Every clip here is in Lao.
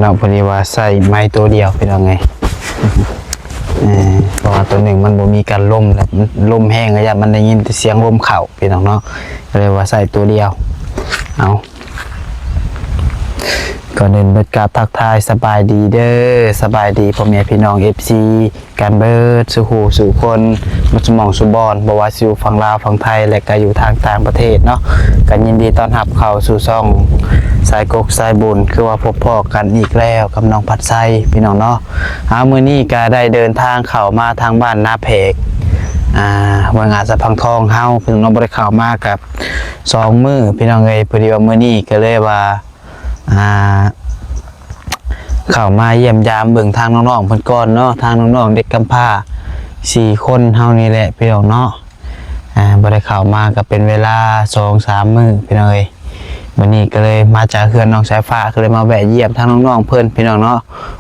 ເນາະ ພໍດີວ່າໃຊ້ໄມ້ຕົວດຽວພີ່ນ້ອງເອີຍ ເອີ ເພາະວ່າຕົວໜຶ່ງມັນບໍ່ມີການລົມ ແລ້ວລົມແຮງກໍຢ້ານມັນໄດ້ຍິນແຕ່ສຽງລົມເຂົ້າພີ່ນ້ອງເນາະ ກໍເລີຍວ່າໃຊ້ຕົວດຽວ ເອົາ ກ່ອນອື່ນເບິດກາບທັກທາຍສະບາຍດີເດີ ສະບາຍດີພໍ່ແມ່ພີ່ນ້ອງເອັຟຊີ ກັນເບິດສູ່ຜູ້ສູ່ຄົນ ໝົດສູ່ໝ່ອງສູ່ບ່ອນ ບໍ່ວ່າຊິຢູ່ຝັ່ງລາວ ຝັ່ງໄທ ແລະ ກະຢູ່ທາງຕ່າງປະເທດເນາະ ກະຍິນດີຕ້ອນຮັບເຂົ້າສູ່ຊ່ອງສາຍກົກສາຍບຸນ ຄືວ່າພົບພໍ້ກັນອີກແລ້ວກັບນ້ອງພັດໄຊພີ່ນ້ອງເນາະ. ເອົາ ມື້ນີ້ກະໄດ້ເດີນທາງເຂົ້າມາທາງບ້ານນາແພກ ອ່າ ເມືອງອາດສະພັງທອງເຮົາ ພີ່ນ້ອງເນາະ ບໍ່ໄດ້ເຂົ້າມາກັບສອງມື້ພີ່ນ້ອງເອີຍ ພໍດີວ່າມື້ນີ້ກະເລີຍວ່າ ອ່າ ເຂົ້າມາຢ້ຽມຢາມເບິ່ງທາງນ້ອງໆເພິ່ນກ່ອນເນາະ ທາງນ້ອງໆເດັກກຳພ້າສີ່ຄົນເຮົານີ້ແຫຼະພີ່ນ້ອງເນາະ ອ່າ ບໍ່ໄດ້ເຂົ້າມາກໍເປັນເວລາສອງສາມມື້ພີ່ນ້ອງເອີຍ ມື້ນີ້ກໍເລີຍມາຈາກເຮືອນນ້ອງສາຍຟ້າ ກໍເລີຍມາແວະຢ້ຽມທາງນ້ອງໆເພິ່ນພີ່ນ້ອງເນາະ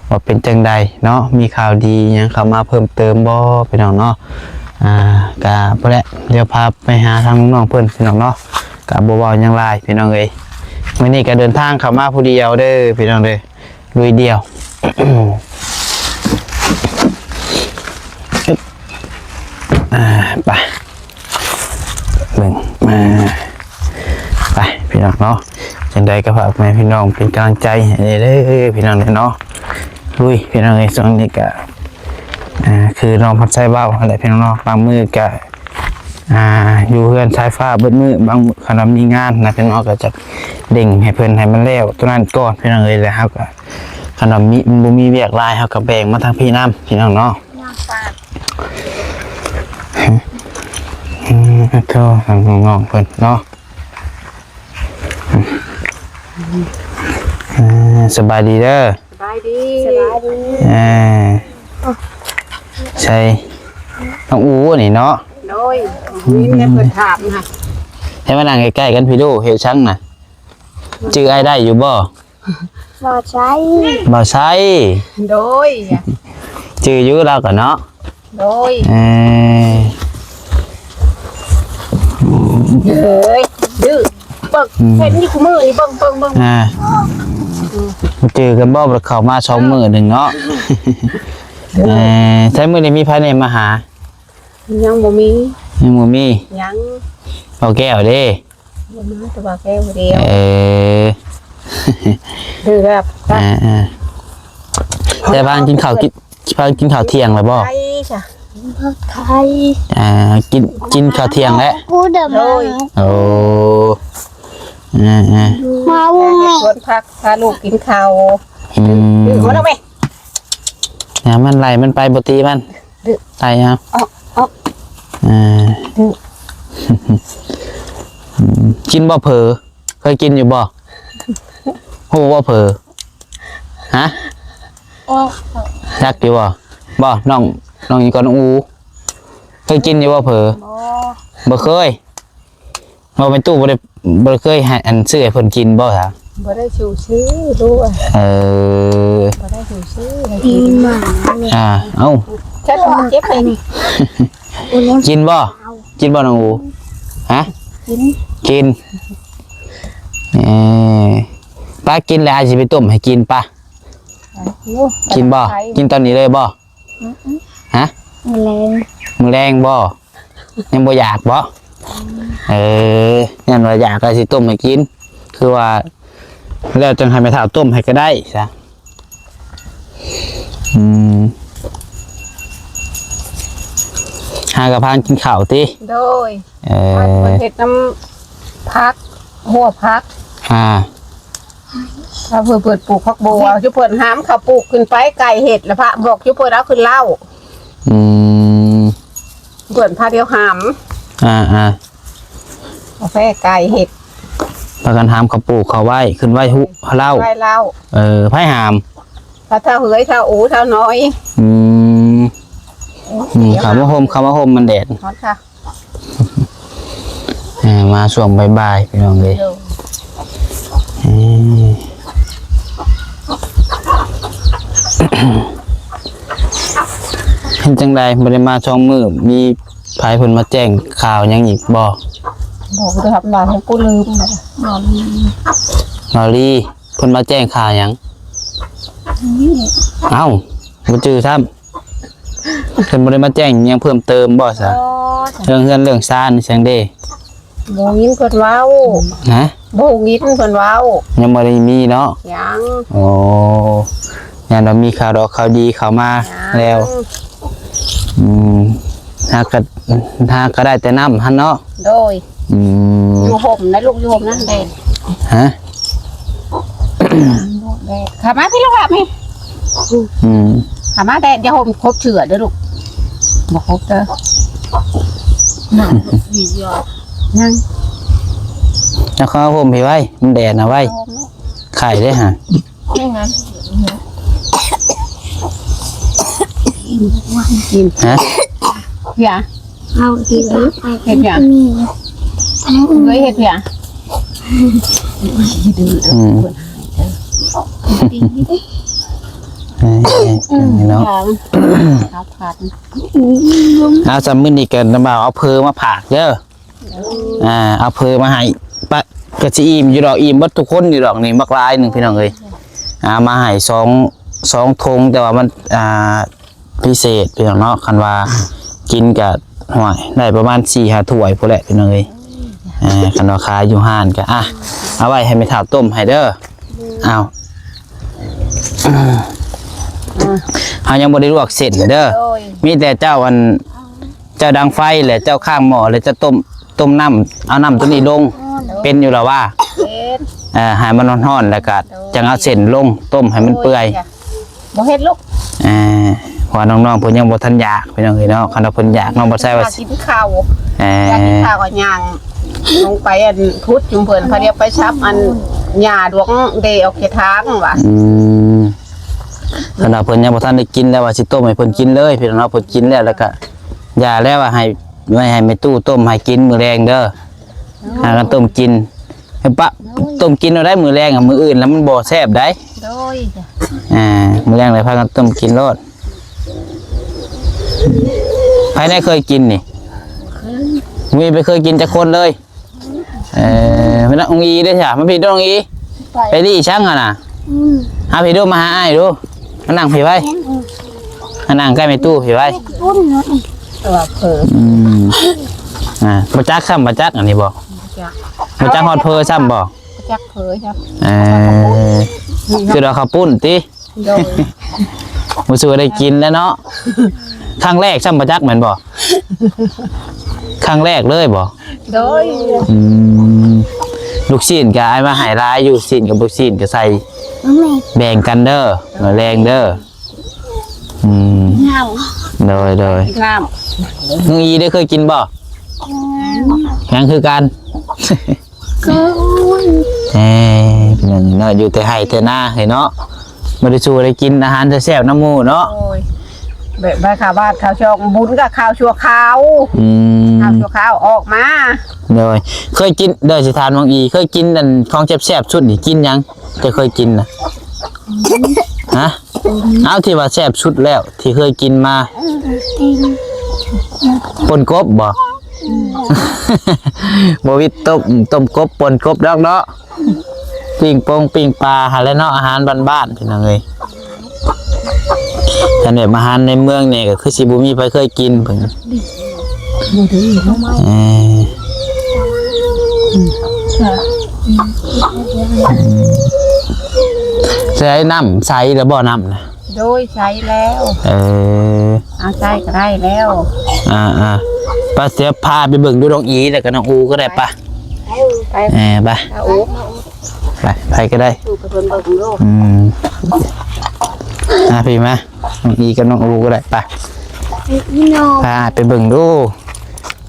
ວ່າເປັນຈັ່ງໃດເນາະ ມີຂ່າວດີຫຍັງເຂົ້າມາເພີ່ມເຕີມບໍ່ພີ່ນ້ອງເນາະ ອ່າ ກະພຸ້ນແຫຼະ ດຽວພາໄປຫາທາງນ້ອງໆເພິ່ນພີ່ນ້ອງເນາະ ກະບໍ່ເວົ້າຫຍັງຫຼາຍພີ່ນ້ອງເອີຍ ມື້ນີ້ກະເດີນທາງເຂົ້າມາຜູ້ດຽວເດີພີ່ນ້ອງເດີ ລຸຍດຽວ ອ່າ ໄປ ເບິ່ງ ອ່າ ໄປພີ່ນ້ອງເນາະ ຈັ່ງໃດກໍຝາກແມ່ພີ່ນ້ອງເປັນກຳລັງໃຈໃຫ້ເດີພີ່ນ້ອງເດີເນາະ ລຸຍພີ່ນ້ອງເອີຍ ຊ່ວງນີ້ກະ ອ່າ ຄືນ້ອງພັດໄຊເວົ້າຫັ້ນແຫຼະພີ່ນ້ອງເນາະ ບາງມື້ກະ ອ່າ ຢູ່ເຮືອນສາຍຟ້າເບິດມື້ ບາງມື້ຄັນວ່າມີງານນະພີ່ນ້ອງ ກໍຈະເລັ່ງໃຫ້ເພິ່ນໃຫ້ມັນແລ້ວຕົວນັ້ນກ່ອນພີ່ນ້ອງເອີຍ ແລ້ວເຮົາກໍ ຄັນວ່າມີ ບໍ່ມີວຽກຫຼາຍ ເຮົາກໍແບ່ງມາທາງພີ້ນຳພີ່ນ້ອງເນາະ ອືມ ໂທ ທາງນ້ອງໆເພິ່ນເນາະ ອ່າ ສະບາຍດີເດີ. ສະບາຍດີ ສະບາຍດີ ເອີ ໃສ່ນ້ອງອູນີ້ເນາະ ໂດຍ ຍິນແຕ່ເພິ່ນຖາມນະ ໃຫ້ມານັ່ງໃກ້ໆກັນພີ້ດູ ເຮັດສັງນະ ຈື່ອ້າຍໄດ້ຢູ່ບໍ່? ບໍ່ໃຊ້ ບໍ່ໃຊ້ ໂດຍ ຈື່ຢູ່ລາວກໍເນາະ ໂດຍ ເອີ ເອີຍ ດື້ ເບິ່ງ ອືມ ເຫັນຢູ່ຄູ່ມື້ນີ້ ເບິ່ງ ເບິ່ງ ເບິ່ງ ອ່າ ຈື່ກັນບໍ່ ບໍ່ໄດ້ເຂົ້າມາສອງມື້ໜຶ່ງເນາະ ເອີ ໃຊ້ມື້ນີ້ມີໃຜແດ່ມາຫາ? ຍັງບໍ່ມີ ຍັງບໍ່ມີ ຍັງ ເບົາແກ້ວເດ້? ບໍ່ມາ ແຕ່ວ່າແກ້ວຜູ້ດຽວ ເອີ ຄືແບບ ອ່າໆ ແຕ່ພາກັນກິນເຂົ້າ ກິນ ພາກັນກິນເຂົ້າທ່ຽງແລ້ວບໍ່? ໄປຊະ ໄປ ອ່າ ກິນ ກິນເຂົ້າທ່ຽງແລ້ວ ໂດຍ ໂອ້ ອ່າໆ ມາ ແກງເຫັດສວນຜັກ ພາລູກກິນເຂົ້າ ອືມ ຖືກບໍ່ລະແມ່? ຢ່າມັນໄລ່ມັນໄປ ບໍ່ຕີມັນ ໄລ່ເອົາ ເອົາ ເອົາ ເອີ ກິນບໍ່ເຜີ? ເຄີຍກິນຢູ່ບໍ່? ຮູ້ບໍ່ເຜີ? ຮະ? ຈັກຢູ່ບໍ່? ບໍ່ ນ້ອງ ນ້ອງຫຍັງກໍ ນ້ອງອູ ເຄີຍກິນຢູ່ບໍ່ເຜີ? ບໍ່ ບໍ່ເຄີຍ ບໍ່ ແມ່ຕູ້ບໍ່ໄດ້ ບໍ່ໄດ້ເຄີຍໃຫ້ ອັນ ຊື້ໃຫ້ເພິ່ນກິນບໍ່ຊະ? ບໍ່ໄດ້ສູ່ຊື້ລູກ ເອີ ບໍ່ໄດ້ສູ່ຊື້ໃຫ້ກິນ ອ່າ ເອົ້າ ເຈັບໄປນີ້ ກິນບໍ່? ກິນບໍ່ນ້ອງອູ? ຮະ? ກິນ ກິນ ເອີ ປາກິນແລ້ວ ອ້າຍຊິໄປຕົ້ມໃຫ້ກິນປະ ໂອ້ ກິນບໍ່? ກິນຕອນນີ້ເລີຍບໍ່? ອືມ ຮະ? ມື້ແລງ ມື້ແລງບໍ່? ຍັງບໍ່ຢາກບໍ່? ເອີ ຢ້ານວ່າຢາກກໍຊິຕົ້ມໃຫ້ກິນ ຄືວ່າ ແລ້ວຈັ່ງໃຫ້ແມ່ເຖົ້າຕົ້ມໃຫ້ກໍໄດ້ຊະ ອືມ ຫາກະພາກັນກິນເຂົ້າຕິ? ໂດຍ ເອີ ເພິ່ນເຮັດນ້ຳຜັກ ຫົວຜັກ ອ່າ ຖ້າເພິ່ນ ເພິ່ນປູກຜັກບົວ ຈຸເພິ່ນຫາມເຂົາປູກຂຶ້ນໄປ ໄກ່ເຫັດ ແລ້ວພະບອກຈຸເພິ່ນເອົາຂຶ້ນເລົ້າ ອືມ ເພິ່ນພາດຽວຫາມ ອ່າໆ ກາແຟໄກ່ເຫັດ ພາກັນຫາມເຂົາປູກເຂົາໄວ້ ຂຶ້ນໄວ້ຫຸ ເລົ້າ ໄວ້ເລົ້າ ເອີ ໃຜຫາມ? ພະເຖົ້າເຫີຍ ເຖົ້າອູ ເຖົ້ານ້ອຍ ອືມ ອືມ ເຂົ້າມາໂຮມ ເຂົ້າມາໂຮມມັນແດດ ຮອດຄ່ະ ອ່າ ມາຊ່ວງບ່າຍໆ ພີ່ນ້ອງເອີຍ ໂດຍ ເອີ ເປັນຈັ່ງໃດ ບໍ່ໄດ້ມາສອງມື້ ມີໃຜເພິ່ນມາແຈ້ງຂ່າວຫຍັງອີກບໍ່? ບໍ່ໄດ້ຮັບມາ ຜູ້ລືມ ບໍ່ມີ ບໍ່ມີ ເພິ່ນມາແຈ້ງຂ່າວຫຍັງ? ເອົ້າ ບໍ່ຈື່ຊ້ຳ. ເພິ່ນບໍ່ໄດ້ມາແຈ້ງຫຍັງເພີ່ມເຕີມບໍ່ຊະ? ເລື່ອງເຮືອນເລື່ອງຊານຫຍັງເດ້? ບໍ່ຍິນເພິ່ນເວົ້າ. ຮະ? ບໍ່ຍິນເພິ່ນເວົ້າ. ຍັງບໍ່ໄດ້ມີເນາະ? ຍັງ. ໂອ້ ຢ້ານວ່າມີຂ່າວດອກຂ່າວດີເຂົ້າມາແລ້ວ. ອືມ ຫາກະ ຫາກະໄດ້ແຕ່ນ້ຳຫັ້ນເນາະ? ໂດຍ. ອືມ ຢູ່ຮົ່ມນະລູກ ຢູ່ຮົ່ມນະແດດ. ຮະ? ເຂົ້າມາພີ້ລູກຫຼ້າແມ່. ອືມ ເຂົ້າມາແດດ ຢ່າຮົ່ມຄົບເສື້ອເດີລູກ ບໍ່ຄົບເດີ. ນັ່ງ ນັ່ງ ເອົາເຂົ້າຮົ່ມພີ້ໄວ້ ມັນແດດນະໄວ້ ໄຂ້ເດ້ຫະ. ຮະ? ຢ່າ ເອົາ ເຮັດຫຍັງ? ເອີຍ ເຮັດຫຍັງ? ອືມ ເອີຍ ເນາະ ເອົາ ສ່ຳມື້ນີ້ກະນ້ຳບ່າວເອົາເຝີມາຝາກເດີ. ອ່າ ເອົາເຝີມາໃຫ້ ປະ ກະຊິອີ່ມຢູ່ດອກ ອີ່ມເບິດທຸກຄົນຢູ່ດອກນີ້ ບັກຫຼາຍໜຶ່ງພີ່ນ້ອງເອີຍ. ອ່າ ມາໃຫ້ສອງ ສອງຖົງ ແຕ່ວ່າມັນ ອ່າ ພິເສດພີ່ນ້ອງເນາະ ຄັນວ່າກິນກະ ຫ້ວຍ ໄດ້ປະມານສີ່ຫ້າຖ້ວຍພຸ້ນແຫຼະພີ່ນ້ອງເອີຍ. ອ່າ ຄັນວ່າຂາຍຢູ່ຮ້ານກະ ອ່ະ ເອົາໄວ້ໃຫ້ແມ່ເຖົ້າຕົ້ມໃຫ້ເດີ. ເອົາ ເຮົາຍັງບໍ່ໄດ້ລວກເສັ້ນເດີ ໂດຍ ມີແຕ່ເຈົ້າ ອັນ ເຈົ້າດັງໄຟ ແລະເຈົ້າຄ້າງໝໍ້ ແລະເຈົ້າຕົ້ມ ຕົ້ມນ້ຳ ເອົານ້ຳໂຕນີ້ລົງ ເປັນຢູ່ລະວ່າ? ເປັນ. ເອີ ໃຫ້ມັນຮ້ອນໆ ແລ້ວກະ ໂດຍ ຈັ່ງເອົາເສັ້ນລົງຕົ້ມໃຫ້ມັນເປື່ອຍ. ໂດຍ ບໍ່ເຮັດລູກ. ເອີ ເພາະວ່ານ້ອງໆ ເພິ່ນຍັງບໍ່ທັນຢາກ ພີ່ນ້ອງເອີຍເນາະ. ຄັນວ່າເພິ່ນຢາກ ນ້ອງບໍ່ໃສ່ວ່າ ຢາກກິນເຂົ້າ ເອີ ຢາກກິນເຂົ້າກໍຍ່າງລົງໄປ ອັນ ພຸດຈຸມເພິ່ນ ເຂົາດຽວໄປສັບ ອັນ ຫຍ້າດວງເດອອກເຂດທາງວ່າ. ອືມ ຄັນວ່າເພິ່ນຍັງບໍ່ທັນໄດ້ກິນ ແລ້ວວ່າຊິຕົ້ມໃຫ້ເພິ່ນກິນເລີຍ ພີ່ນ້ອງເນາະ. ເພິ່ນກິນແລ້ວ ແລ້ວກະ ຢ່າແລ້ວວ່າໃຫ້ ໄວ້ໃຫ້ແມ່ຕູ້ຕົ້ມໃຫ້ກິນມື້ແລງເດີ. ຫາກັນຕົ້ມກິນ ໃຫ້ປະ ໂດຍ ຕົ້ມກິນເອົາໄດ້ມື້ແລງ ມື້ອື່ນແລ້ວມັນບໍ່ແຊບໃດ໋. ໂດຍ. ອ່າ ມື້ແລງແລ້ວພາກັນຕົ້ມກິນໂລດ. ໃຜແນ່ເຄີຍກິນນີ້? ເຄີຍ. ມີ ບໍ່ເຄີຍກິນຈັກຄົນເລີຍ. ເອີ ແມ່ນນ້ອງອີເດ້ຊະ ມາພີ້ນ້ອງອີ ໄປລີ້ຊັງຫັ້ນນະ. ອືມ ຫາພີ້ດູ ມາຫາອ້າຍດູ ມານັ່ງພີ້ໄວ້ ມານັ່ງໃກ້ແມ່ຕູ້ພີ້ໄວ້. ອືມ ອ່າ ບໍ່ຈັກຊ້ຳ ບໍ່ຈັກອັນນີ້ບໍ່? ບໍ່ຈັກຮອດເຝີຊ້ຳບໍ່? ບໍ່ຈັກເຝີຊ້ຳ. ເອີ ຄືວ່າເຂົ້າປຸ້ນຕິ? ໂດຍ. ບໍ່ສູ່ໄດ້ກິນແລ້ວເນາະ. ຄັ້ງແລກຊ້ຳບໍ່ຈັກແມ່ນບໍ່? ຄັ້ງແລກເລີຍບໍ່? ໂດຍ. ອືມ ລູກຊີ້ນກະອ້າຍມາໃຫ້ຫຼາຍຢູ່ ຊີ້ນກັບລູກຊີ້ນກະໃສ່ ແບ່ງກັນເດີ ມື້ແລງເດີ. ອືມ ໂດຍ ໂດຍ. ນ້ອງອີເດ້ ເຄີຍກິນບໍ່? ຍັງຄືກັນ. ເອີ ພີ່ນ້ອງເນາະ ຢູ່ແຕ່ໄຮ່ແຕ່ນາເຮີ້ຍເນາະ ບໍ່ໄດ້ສູ່ໄດ້ກິນອາຫານແຊບໆນຳໝູ່ເນາະ. ໂອ້ຍ ແບບໄປເຂົ້າບ້ານເຂົ້າຊ່ອງ ບຸນກໍເຂົ້າຊົ່ວຄາວ. ອືມ ເຂົ້າຊົ່ວຄາວອອກມາ. ໂດຍ. ເຄີຍກິນ ເດີ ຊິຖາມນ້ອງອີ ເຄີຍກິນອັນຂອງແຊບໆສຸດນີ້ກິນຫຍັງ ເຈົ້າເຄີຍກິນນະ? ຮະ? ເອົາ ທີ່ວ່າແຊບສຸດແລ້ວທີ່ເຄີຍກິນມາ. ເອີ ເປັນ ປົ່ນກົບບໍ່? ອືມ ບໍ່ວິດຕົ້ມ ຕົ້ມກົບ ປົ່ນກົບດອກເນາະ. ປີ້ງປົງປີ້ງປາຫັ້ນແຫຼະເນາະ ອາຫານບ້ານໆ ພີ່ນ້ອງເອີຍ. ຄັນແບບອາຫານໃນເມືອງນີ້ກໍຄືຊິບໍ່ມີໃຜເຄີຍກິນເພິ່ນ. ບໍ່ໄດ້ເນາະ. ເອີ ໃສ່ນ້ຳໃສແລ້ວບໍ່ ນ້ຳນະ? ໂດຍ ໃສ່ແລ້ວ. ເອີ ເອົາໃສ່ກໍໄດ້ແລ້ວ. ອ່າໆ ໄປ ສຽບພາໄປເບິ່ງດູນ້ອງອີ ແລ້ວກໍນ້ອງອູກໍໄດ້ ໄປ ໄປ ເອີ ໄປ ໄປ ໄປກໍໄດ້. ອືມ ອ່າ ພີ່ມາ ນ້ອງອີກັບນ້ອງອູກໍໄດ້ ໄປ ພາໄປເບິ່ງດູ.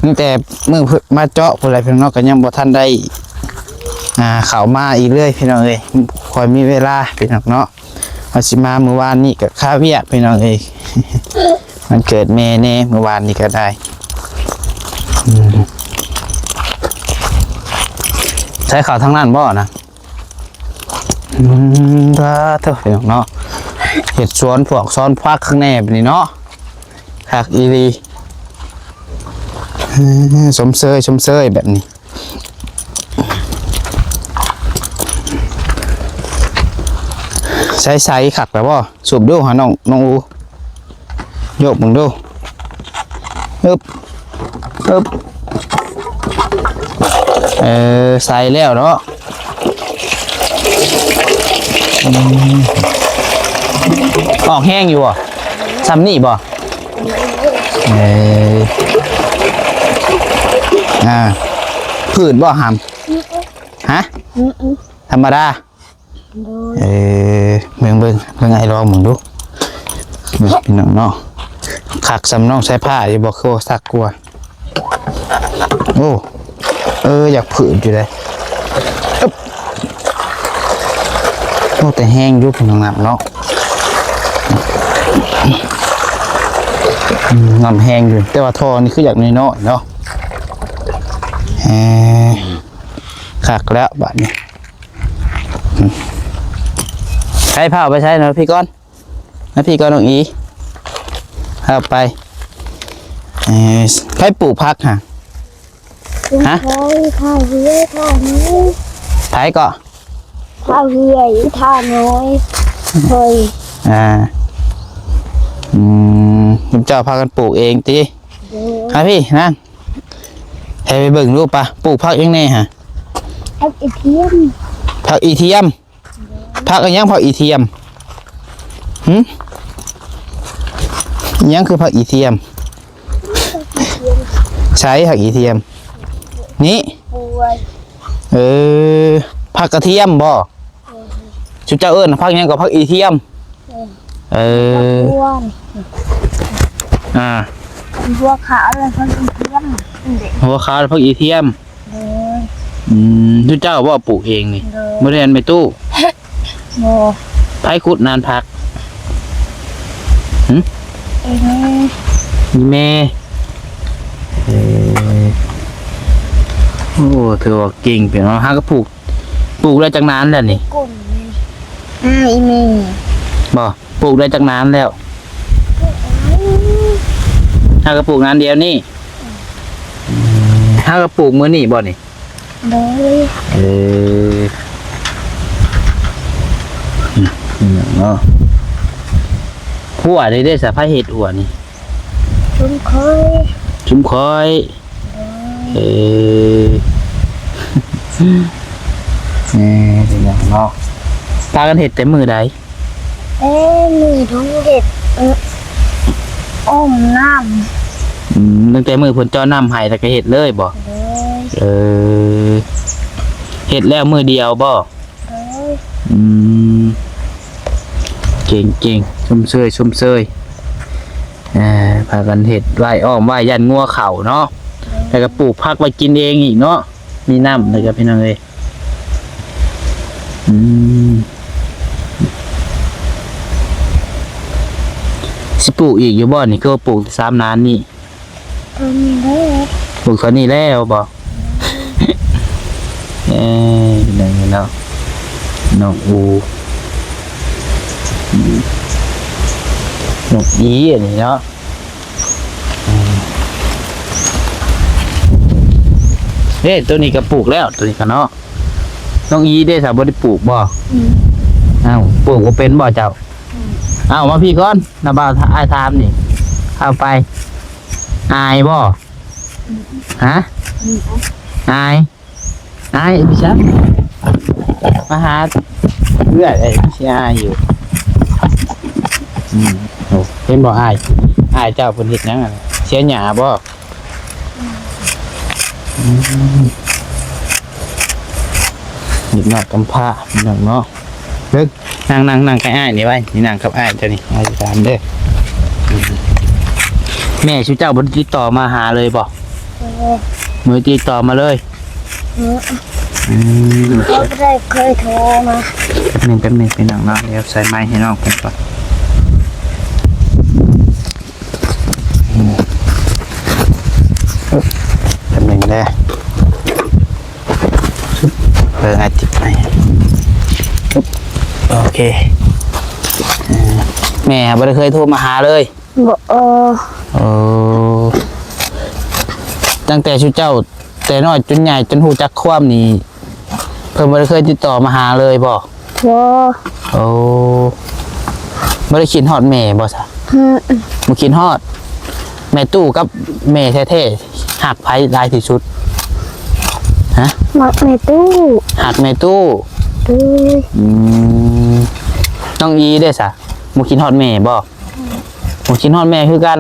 ຕັ້ງແຕ່ມື້ມາເຈາະພຸ້ນແຫຼະ ພີ່ນ້ອງເນາະ ກໍຍັງບໍ່ທັນໄດ້ ອ່າ ເຂົ້າມາອີກເລີຍ ພີ່ນ້ອງເອີຍ. ບໍ່ຄ່ອຍມີເວລາ ພີ່ນ້ອງເນາະ. ວ່າຊິມາມື້ວານນີ້ກໍຄາວຽກ ພີ່ນ້ອງເອີຍ. ວັນເກີດແມ່ແດ່ ມື້ວານນີ້ກໍໄດ້. ອືມ ໃສ່ເຂົ້າທາງນັ້ນບໍ່ນະ? ອືມ ສາທຸ ພີ່ນ້ອງເນາະ. ເຮັດສວນພວກສວນຜັກຂ້າງແນ່ບາດນີ້ເນາະ ຄັກອີ່ຫຼີ. ເອີ ຊົມເຊີຍ ຊົມເຊີຍແບບນີ້. ໃສໆ ຄັກແລ້ວບໍ່? ສູບດູຫານ້ອງ ນ້ອງອູ ໂຍກເບິ່ງດູ. ອຶບ ອຶບ ເອີ ໃສ່ແລ້ວເນາະ. ອືມ ອອກແຮງຢູ່ບໍ່? ຊ່ຳນີ້ບໍ່? ເອີ ອ່າ ພືດບໍ່ຫຳ? ຮະ? ທຳມະດາ. ໂດຍ ເອີ ເບິ່ງ ເບິ່ງ ເບິ່ງອ້າຍລອງເບິ່ງດູ ເບິ່ງ ພີ່ນ້ອງເນາະ. ຄັກສ່ຳນ້ອງສາຍຟ້າຢູ່ບໍ່? ຄືວ່າຄັກກວ່າ. ໂອ້ ເອີ ຢາກຜືດຢູ່ເດ້. ອຶບ ໂອ້ ແຕ່ແຮງຢູ່ ພີ່ນ້ອງ ນ້ຳເນາະ. ອືມ ນ້ຳແຮງຢູ່ ແຕ່ວ່າທໍ່ນີ້ຄືຢາກນ້ອຍໆເນາະ. ເອີ ຄັກແລ້ວບາດນີ້. ໃຜພາໄປໃສເນາະ? ພີ່ກ່ອນ ມາພີ່ກ່ອນ ນ້ອງອີ ພາໄປ. ເອີ ໃຜປູກຜັກຫະ? ຮະ? ໃຜກໍ? ອ່າ ອືມ ເຈົ້າພາກັນປູກເອງຕິ? ໂດຍ ມາພີ່ນາງ ໃຫ້ໄປເບິ່ງດູປະ. ປູກຜັກຫຍັງແດ່ຫະ? ຜັກອີທຽມ ຜັກອີທຽມ. ຜັກອີຫຍັງ? ຜັກອີທຽມ. ຫຶ? ອີຫຍັງຄືຜັກອີທຽມ? ໃສຜັກອີທຽມ? ນີ້? ເອີ ຜັກກະທຽມບໍ່? ເອີ ຊຸມເຈົ້າເອີ້ນຜັກຫຍັງກໍ? ຜັກອີທຽມ. ເອີ ຜັກກະທຽມ ອ່າ ຫົວຂາວແລ້ວຜັກອີທຽມ. ຫົວຂາວແລ້ວຜັກອີທຽມ. ໂດຍ ອືມ ຈຸເຈົ້າບໍ່ປູກເອງນີ້? ໂດຍ ບໍ່ໄດ້ອັນແມ່ຕູ້? ບໍ່ ໃຜຂຸດນານຜັກ? ຫຶ? ອີແມ່ ອີແມ່ ເອີ ໂອ້ ຖືວ່າເກັ່ງເປັນເນາະ. ຫາກໍປູກ ປູກໄດ້ຈັກນານແລ້ວນີ້? ກຸ້ນນີ້ ອ້າ ອີແມ່ ບໍ່? ປູກໄດ້ຈັກນານແລ້ວ? ຫາກໍປູກນານດຽວນີ້. ຫາກໍປູກມື້ນີ້ບໍ່ນີ້? ໂດຍ ເອີ ເນາະ. ຫົວນີ້ເດ້ ສະ ໃຜເຮັດຫົວນີ້? ຊຸມຂ້ອຍ ຊຸມຂ້ອຍ. ເອີ ເອີ ເນາະ ພາກັນເຮັດແຕ່ມື້ໃດ? ເອີ ມື້ທຸງເຮັດ ເອີ ອ້ອມນ້ຳ. ອືມ ຕັ້ງແຕ່ມື້ເພິ່ນເຈາະນ້ຳໃຫ້ ແລ້ວກໍເຮັດເລີຍບໍ່? ໂດຍ ເອີ ເຮັດແລ້ວມື້ດຽວບໍ່? ໂດຍ ອືມ ເກັ່ງໆ ຊົມເຊີຍ ຊົມເຊີຍ. ອ່າ ພາກັນເຮັດຫວ້າຍອ້ອມຫວ້າຍຢ້ານງົວເຂົ້າເນາະ. ແລ້ວກໍປູກຜັກໄວ້ກິນເອງອີກເນາະ ມີນ້ຳເລີຍກັບພີ່ນ້ອງເອີຍ. ອືມ ຊິປູກອີກຢູ່ບໍ່ນີ້? ຄືວ່າປູກແຕ່ສາມນານນີ້. ເທົ່ານີ້ແຫຼະ ປູກເທົ່ານີ້ແລ້ວບໍ່? ເອີ ເປັນຫຍັງເນາະ ນ້ອງອູ ນ້ອງອີ ອັນນີ້ເນາະ. ເອີ ໂຕນີ້ກໍປູກແລ້ວ ໂຕນີ້ກໍເນາະ. ນ້ອງອີເດ້ ສາວບໍ່ໄດ້ປູກບໍ່? ອືມ ອ້າວ ປູກບໍ່ເປັນບໍ່ເຈົ້າ? ອືມ ເອົາມາພີ່ກ່ອນ ນະບ່າວ ອ້າຍຖາມນີ້ ເອົາໄປ ອາຍບໍ່? ອືມ ຮະ? ອືມ ອາຍ ອາຍ ອີ່ຫຍັງ ມາຫາເອື້ອຍ ເອີຍ ຊິອາຍຢູ່. ອືມ ໂອ້ ເຫັນບໍ່ ອ້າຍ ອ້າຍເຈົ້າເພິ່ນເຮັດຫຍັງຫັ້ນ ເສຍຫຍ້າບໍ່? ອືມ ເດັກນ້ອຍກຳພ້າພີ່ນ້ອງເນາະ. ເບິ່ງ ນັ່ງ ນັ່ງ ນັ່ງໃກ້ອ້າຍນີ້ໄວ້ ນີ້ນັ່ງກັບອ້າຍເຈົ້ານີ້ ອ້າຍຊິຖາມເດີ. ແມ່ຊຸມເຈົ້າບໍ່ໄດ້ຕິດຕໍ່ມາຫາເລີຍບໍ່? ບໍ່ ບໍ່ໄດ້ຕິດຕໍ່ມາເລີຍ. ອືມ ອືມ ບໍ່ໄດ້ເຄີຍໂທມາ. ໜຶ່ງ ແປັບໜຶ່ງ ພີ່ນ້ອງເນາະ ດຽວໃສ່ໄມໃຫ້ນ້ອງເພິ່ນກ່ອນ. ອືມ ແປັບໜຶ່ງເດີ ເບິ່ງອ້າຍຕິດໃຫ້. ໂອເຄ ເອີ ແມ່ບໍ່ໄດ້ເຄີຍໂທມາຫາເລີຍ? ບໍ່ ເອີ ໂອ້ ຕັ້ງແຕ່ຊຸມເຈົ້າແຕ່ນ້ອຍຈົນໃຫຍ່ ຈົນຮູ້ຈັກຄວາມນີ້ ເພິ່ນບໍ່ໄດ້ເຄີຍຕິດຕໍ່ມາຫາເລີຍບໍ່? ບໍ່ ໂອ້ ບໍ່ໄດ້ຄິດຮອດແມ່ບໍ່ຊະ? ອືມ ບໍ່ຄິດຮອດ. ແມ່ຕູ້ກັບແມ່ແທ້ໆ ຮັກໃຜຫຼາຍທີ່ສຸດ? ຮະ? ມັກແມ່ຕູ້. ຮັກແມ່ຕູ້. ໂດຍ. ອືມ ນ້ອງອີເດ້ຊະ ບໍ່ຄິດຮອດແມ່ບໍ່? ບໍ່ຄິດຮອດແມ່ຄືກັນ.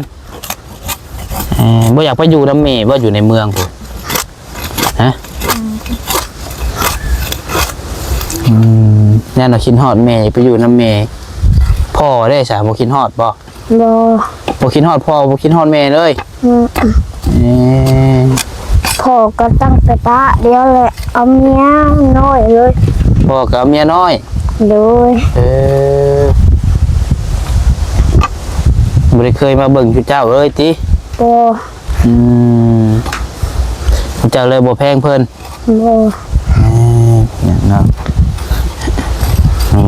ເອີ ບໍ່ຢາກໄປຢູ່ນຳແມ່ບໍ່ ຢູ່ໃນເມືອງພຸ້ນ? ຮະ? ອືມ ຢ້ານວ່າຄິດຮອດແມ່ ໄປຢູ່ນຳແມ່. ພໍ່ເດ້ຊະ ບໍ່ຄິດຮອດບໍ່? ບໍ່ ບໍ່ຄິດຮອດພໍ່ ບໍ່ຄິດຮອດແມ່ເລີຍ? ອືມ ເອີ ພໍ່ກໍຕັ້ງແຕ່ປະດຽວແຫຼະ ເອົາເມຍນ້ອຍເລີຍ. ພໍ່ກໍເອົາເມຍນ້ອຍ? ໂດຍ. ເອີ ບໍ່ໄດ້ເຄີຍມາເບິ່ງຈຸເຈົ້າເລີຍຕິ? ບໍ່. ອືມ ເຈົ້າເລີຍບໍ່ແພງເພິ່ນ? ບໍ່. ເອີ ເນາະ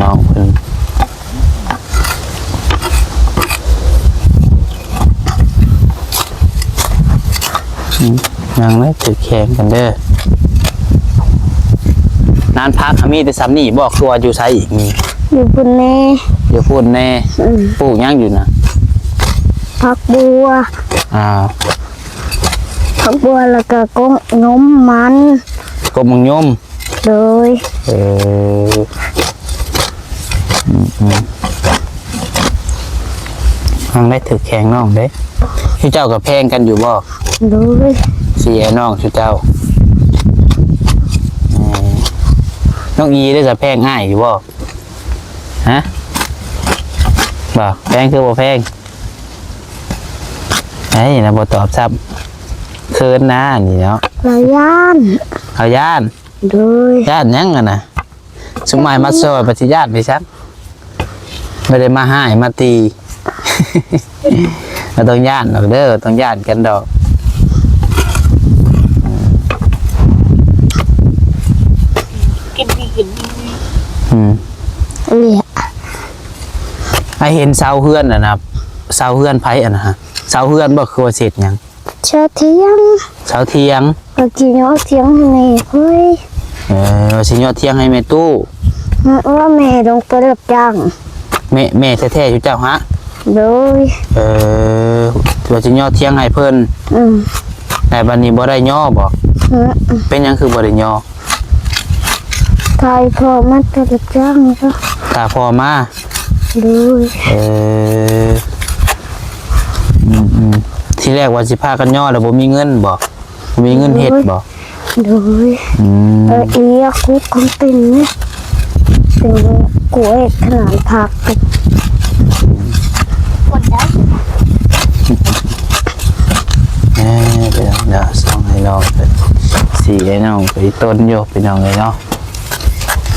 ນ້ອງໆເພິ່ນ ອືມ ນັ່ງເລີຍ ຖືກແຂນກັນເດີ. ນານຜັກຫາມີແຕ່ສ່ຳນີ້ບໍ່? ຄືວ່າຢູ່ໃສອີກ? ມີ ຢູ່ພຸ້ນແດ່ ຢູ່ພຸ້ນແດ່. ອືມ ປູກຫຍັງຢູ່ນະ? ຜັກບົວ. ອ່າ ຜັກບົວ ແລ້ວກໍກົກຍົມມັນ. ກົກໝາກຍົມ. ໂດຍ. ເອີ ອືມໆ ທາງໃດຖືກແຂນນ້ອງເດ້. ເຈົ້າກໍແພງກັນຢູ່ບໍ່? ໂດຍ. ສີ່ອ້າຍນ້ອງເຈົ້າ. ເອີ ນ້ອງອີເດ້ ຈະແພງອ້າຍຢູ່ບໍ່? ຮະ? ບໍ່ແພງ ຄືບໍ່ແພງ? ເອີຍ ລາວບໍ່ຕອບຊ້ຳ ເຂີນນານີ້ເນາະ. ລາວຢ້ານ ລາວຢ້ານ. ໂດຍ. ຢ້ານຫຍັງຫັ້ນນະ? ຊຸມອ້າຍມາຊ່ອຍ ປະຕິຢ້ານໄປຊັກ ບໍ່ໄດ້ມາຮ້າຍມາຕີ. ບໍ່ຕ້ອງຢ້ານດອກເດີ ບໍ່ຕ້ອງຢ້ານກັນດອກ. ກິນດີ ກິນດີ. ອືມ ເອີຍ ອ້າຍເຫັນເສົາເຮືອນຫັ້ນນະ ເສົາເຮືອນໃຜຫັ້ນນະ? ເສົາເຮືອນບໍ່ ຄືວ່າເສດຫຍັງ? ເສົາຖຽງ ເສົາຖຽງ. ວ່າຊິຍໍຖຽງໃຫ້ແມ່ຂ້ອຍ. ເອີ ວ່າຊິຍໍຖຽງໃຫ້ແມ່ຕູ້. ເອີ ວ່າແມ່ລົງໄປຮັບຈ້າງ. ແມ່ ແມ່ແທ້ໆຢູ່ເຈົ້າຫະ? ໂດຍ. ເອີ ວ່າຊິຍໍຖຽງໃຫ້ເພິ່ນ. ອືມ ແຕ່ບັດນີ້ບໍ່ໄດ້ຍໍບໍ່? ອືມ ເປັນຫຍັງຄືບໍ່ໄດ້ຍໍ? ຖ້າພໍ່ມາແຕ່ຮັບຈ້າງ. ຖ້າພໍ່ມາ. ໂດຍ. ເອີ ອືມໆ ທີແລກວ່າຊິພາກັນຍໍແລ້ວ ບໍ່ມີເງິນບໍ່? ບໍ່ມີເງິນເຮັດບໍ່? ໂດຍ. ອືມ ເອີ ອີກ ຄຸກຄອງເປັນ ເປັນກ້ວຍຂະໜານຜັກ. ເອີ ໄປເນາະ ສອງອ້າຍນ້ອງ ສີ່ອ້າຍນ້ອງໄປຕົ້ນຢູ່ ພີ່ນ້ອງເອີຍເນາະ.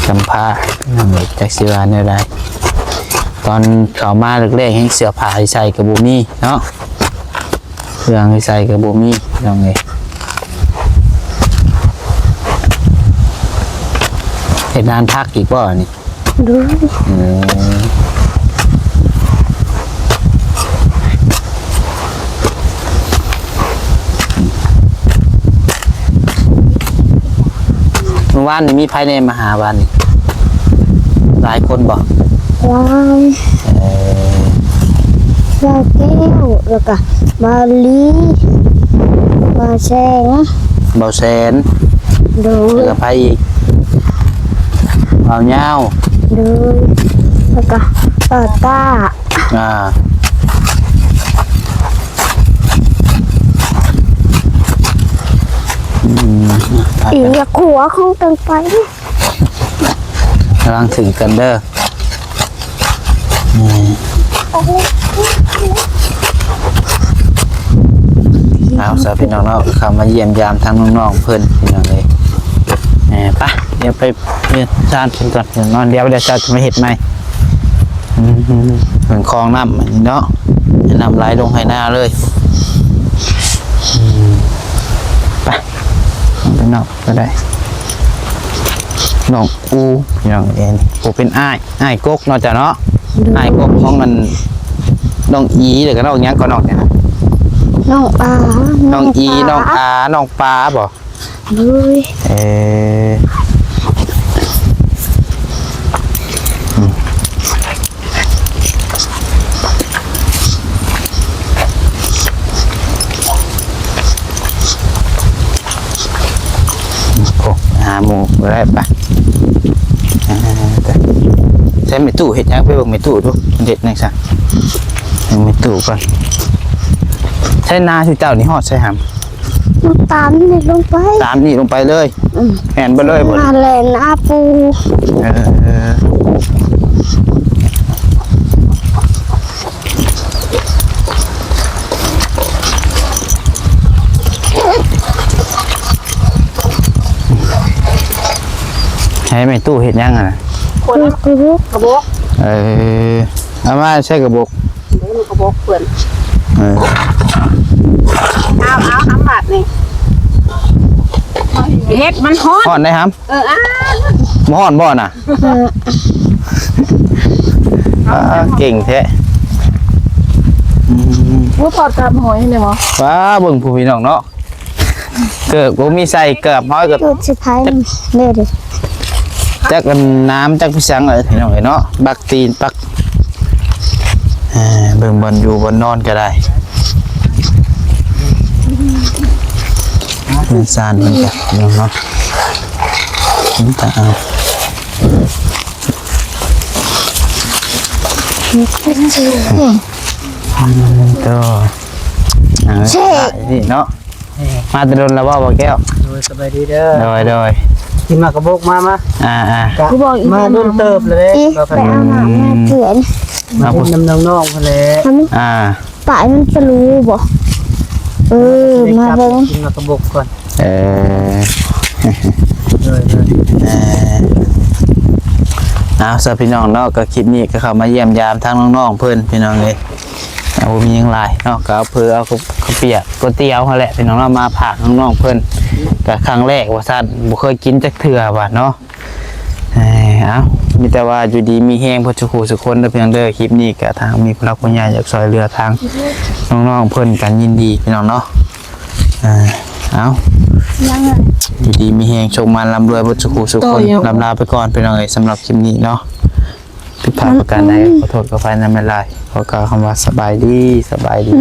ກຳພ້າ ພີ່ນ້ອງເອີຍ ຈັກຊິວ່າແນວໃດ. ຕອນເຂົ້າມາແລກໆ ແຮ່ງເສື້ອຜ້າໃຫ້ໃສ່ກໍບໍ່ມີເນາະ ເຄື່ອງໃຫ້ໃສ່ກໍບໍ່ມີ ພີ່ນ້ອງເອີຍ. ເຮັດນານຜັກອີກບໍ່ນີ້? ໂດຍ. ເອີ ມື້ວານນີ້ມີໃຜແດ່ມາຫາວານນີ້? ຫຼາຍຄົນບໍ່? ຫຼາຍ. ເອີ ບ່າວແກ້ວ ແລ້ວກະບ່າວລີ ບ່າວແສງ ບ່າວແສນ. ໂດຍ. ແລ້ວກະໃຜອີກ? ບ່າວຍາວ. ໂດຍ. ແລ້ວກະບ່າວຕ້າ. ອ່າ ອືມ ອີກ ຢ່າຂົວຂອງຕົນໄປ. ລະວັງຖືກກັນເດີ. ເອົາຊະ ພີ່ນ້ອງເນາະ ເຂົ້າມາຢ້ຽມຢາມທາງນ້ອງໆເພິ່ນ ພີ່ນ້ອງເອີຍ. ເອີ ໄປ ດຽວໄປເຮືອນຊານເພິ່ນກ່ອນ ນອນ ດຽວ ດຽວເຈົ້າຈະມາເຮັດໃໝ່. ອືມ ເປັນຄອງນ້ຳອັນນີ້ເນາະ ນ້ຳໄຫຼລົງໄຮ່ນາເລີຍ. ອືມ ໄປ ໄປນອກກໍໄດ້. ນ້ອງອູ ພີ່ນ້ອງເອີຍ ຜູ້ເປັນອ້າຍ ອ້າຍກົກເນາະ ເຈົ້າເນາະ. ໂດຍ. ອ້າຍກົກຂອງອັນ ນ້ອງອີ ແລ້ວກໍນ້ອງຫຍັງກໍນ້ອງຫຍັງ? ນ້ອງອາ ນ້ອງອີ ນ້ອງອາ ນ້ອງປາບໍ່? ໂດຍ. ເອີ ໝູ່ບໍ່ໄດ້ປະ. ອ່າ ໃຊ້ແມ່ຕູ້ເຮັດຫຍັງ? ໄປເບິ່ງແມ່ຕູ້ດູ ເຮັດຫຍັງຊັ້ນ? ເບິ່ງແມ່ຕູ້ກ່ອນ. ໃຊ້ນາຊື່ເຈົ້ານີ້ຮອດໃສຫຳ? ມັນຕາມນີ້ລົງໄປ ຕາມນີ້ລົງໄປເລີຍ. ອືມ ແມ່ນເບິດເລີຍບໍ່? ນັ້ນແຫຼະນາປູ. ເອີ ໃຫ້ແມ່ຕູ້ເຮັດຫຍັງຫັ້ນນະ? ຄົນ ກະບົກ ກະບົກ. ເອີ ເອົາມາໃສ່ກະບົກ. ເບິ່ງກະບົກເພິ່ນ. ເອີ ເອົາ ເອົາ ຫຳບາດນີ້ ເຮັດມັນຮ້ອນ ຮ້ອນໄດ໋ຫຳ. ເອີ ອ້າ ບໍ່ຮ້ອນບໍ່ນະ? ເອີ ອ່າ ເກັ່ງແທ້. ອືມ ບໍ່ພໍດກັບຫອຍແມ່ນບໍ່? ວ້າ ເບິ່ງຜູ້ພີ່ນ້ອງເນາະ ເກີບບໍ່ມີໃສ່ ເກີບຫອຍກໍ ຈຸດສຸດທ້າຍເດ້ ຈັກອັນນ້ຳຈັກພິສັງເອີຍ ພີ່ນ້ອງເອີຍເນາະ ບັກຕີນປັກ. ເອີ ເບິ່ງບ່ອນຢູ່ບ່ອນນອນກໍໄດ້ ເຮືອນຊານເພິ່ນກໍເນາະ ເພິ່ນກໍເອົາ ອືມ ໂຕ ອ່າ ນີ້ເນາະ. ມາແຕ່ດົນແລ້ວບໍ່ ບ່າວແກ້ວ? ໂດຍ ສະບາຍດີເດີ. ໂດຍ ໂດຍ ກິນໝາກກະບົກ ມາ ມາ. ອ່າໆ ກະມາດົນເຕີບແລ້ວເດ້. ໄປເອົານ້ຳມາເກືອ ມາຫຼິ້ນນຳນ້ອງໆ ພຸ້ນແຫຼະ. ອ່າ ປາຍມັນປະລູບໍ່? ເອີ ມາເບິ່ງ ກິນໝາກກະບົກກ່ອນ. ເອີ ໂດຍ ໂດຍ ເອີ ເອົາຊະ ພີ່ນ້ອງເນາະ ກໍຄລິບນີ້ກໍເຂົ້າມາຢ້ຽມຢາມທາງນ້ອງໆ ເພິ່ນ ພີ່ນ້ອງເອີຍ. ເອົາ ບໍ່ມີຫຍັງຫຼາຍເນາະ ກໍເອົາເຜີ ເອົາເຂົ້າ ເຂົ້າປຽກ ກ໋ວຍຕຽວຫັ້ນແຫຼະ ພີ່ນ້ອງເນາະ ມາຝາກນ້ອງໆ ເພິ່ນ ກໍຄັ້ງແລກວ່າຊັ້ນ ບໍ່ເຄີຍກິນຈັກເທື່ອວ່າເນາະ. ເອີ ເອົາ ມີແຕ່ວ່າຢູ່ດີມີແຮງເບິດສູ່ຄູ່ສູ່ຄົນເດີ ພີ່ນ້ອງເດີ. ຄລິບນີ້ກໍທາງມີຜູ້ຫຼັກຜູ້ໃຫຍ່ຢາກຊ່ວຍເຫຼືອທາງນ້ອງໆ ເພິ່ນກໍຍິນດີ ພີ່ນ້ອງເນາະ. ເອີ ເອົາ ຢູ່ດີມີແຮງ ໂຊກໝານ ລ່ຳລວຍເບິດສູ່ຄູ່ສູ່ຄົນ. ລ່ຳລາໄປກ່ອນ ພີ່ນ້ອງເອີຍ ສຳລັບຄລິບນີ້ເນາະ. ຜິດພາດປະການໃດ ຂໍໂທດຂໍອະໄພນຳຫຼາຍໆ. ຂໍກ່າວຄຳວ່າສະບາຍດີ ສະບາຍດີ.